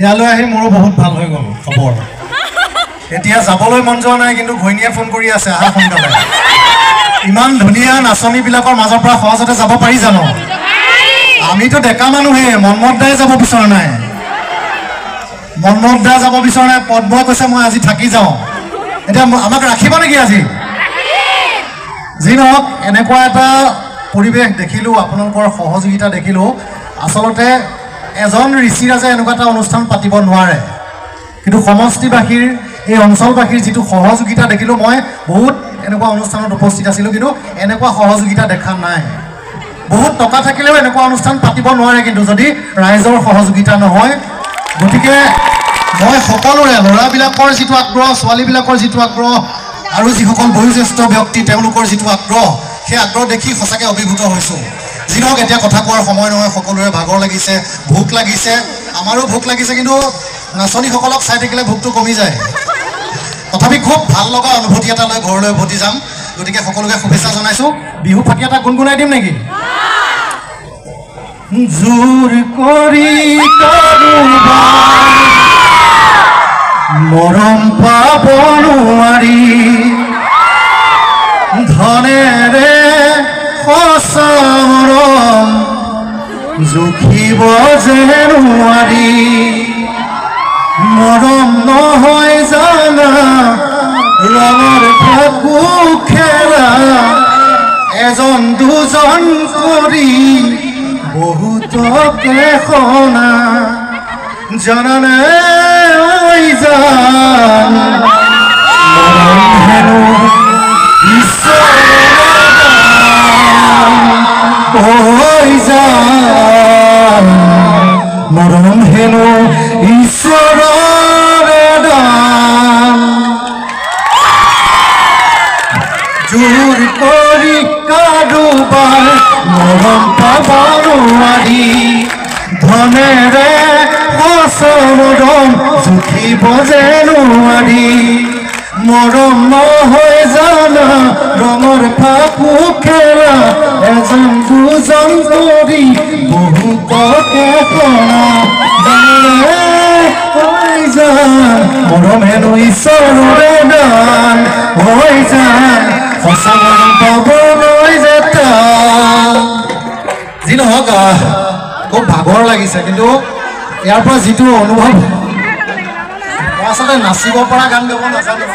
ইয়ালৈ আহি মোৰো বহুত ভাল হৈ গ'ল খবৰ। এতিয়া যাবলৈ মন যোৱা নাই, কিন্তু ঘৈণীয়ে ফোন কৰি আছে, আহা সোনকালে। ইমান ধুনীয়া নাচনীবিলাকৰ মাজৰ পৰা সহজতে যাব পাৰি জানো? আমিতো ডেকা মানুহে, মন্মথ দাই যাব বিচৰা নাই, মন্মথ দা যাব বিচৰা নাই। পদ্মই কৈছে মই আজি থাকি যাওঁ। এতিয়া আমাক ৰাখিব নেকি আজি? যি নহওক, এনেকুৱা এটা পৰিৱেশ দেখিলোঁ, আপোনালোকৰ সহযোগিতা দেখিলোঁ। আচলতে এজন ঋষিৰাজে এনেকুৱা এটা অনুষ্ঠান পাতিব নোৱাৰে, কিন্তু সমষ্টিবাসীৰ, এই অঞ্চলবাসীৰ যিটো সহযোগিতা দেখিলোঁ, মই বহুত এনেকুৱা অনুষ্ঠানত উপস্থিত আছিলোঁ, কিন্তু এনেকুৱা সহযোগিতা দেখা নাই। বহুত টকা থাকিলেও এনেকুৱা অনুষ্ঠান পাতিব নোৱাৰে কিন্তু যদি ৰাইজৰ সহযোগিতা নহয়। গতিকে মই সকলোৰে, ল'ৰাবিলাকৰ যিটো আগ্ৰহ, ছোৱালীবিলাকৰ যিটো আগ্ৰহ, আৰু যিসকল বয়োজ্যেষ্ঠ ব্যক্তি তেওঁলোকৰ যিটো আগ্ৰহ, সেই আগ্ৰহ দেখি সঁচাকৈ অভিভূত হৈছোঁ। যি নহওক, এতিয়া কথা কোৱাৰ সময় নহয়, সকলোৰে ভাগৰ লাগিছে, ভোক লাগিছে, আমাৰো ভোক লাগিছে, কিন্তু নাচনীসকলক চাই থাকিলে ভোকটো কমি যায়। তথাপি খুব ভাল লগা অনুভূতি এটা লৈ ঘৰলৈ উভতি যাম। গতিকে সকলোকে শুভেচ্ছা জনাইছোঁ। বিহু ফাটি এটা গুণগুণাই দিম নেকি? জোৰ কৰি কাৰোবাৰ মৰম পাব নোৱাৰি, ধনেৰে সঁচা মৰম জুখিব যে নোৱাৰি। মৰম নহয় জানা ৰঙৰ ফাকু খেলা, এজন দুজন কৰি বহুতকে সনা। জানানে ঐ জান, মৰম হেনো ঈশ্বৰৰ দান। ঐ জান, মৰম হেনো ঈশ্বৰৰে দান। জোৰ কৰি কাৰোবাৰ মৰম পাব নোৱাৰি, ধনেৰে সঁচা মৰম জুখিব যে নোৱাৰি। মৰম নহয় জানা ৰঙৰ ফাকু খেলা, এজন দুজন কৰি বহুতকে সনা। জানানে ঐ জান, মৰম হেনো ঈশ্বৰৰে দান। ঐ জান, সঁচা মৰম পাবলৈ যে টান। যি নহওক, খুব ভাগৰ লাগিছে, কিন্তু ইয়াৰ পৰা যিটো অনুভৱ, মই আচলতে নাচিব পৰা গান গাব নাজানো।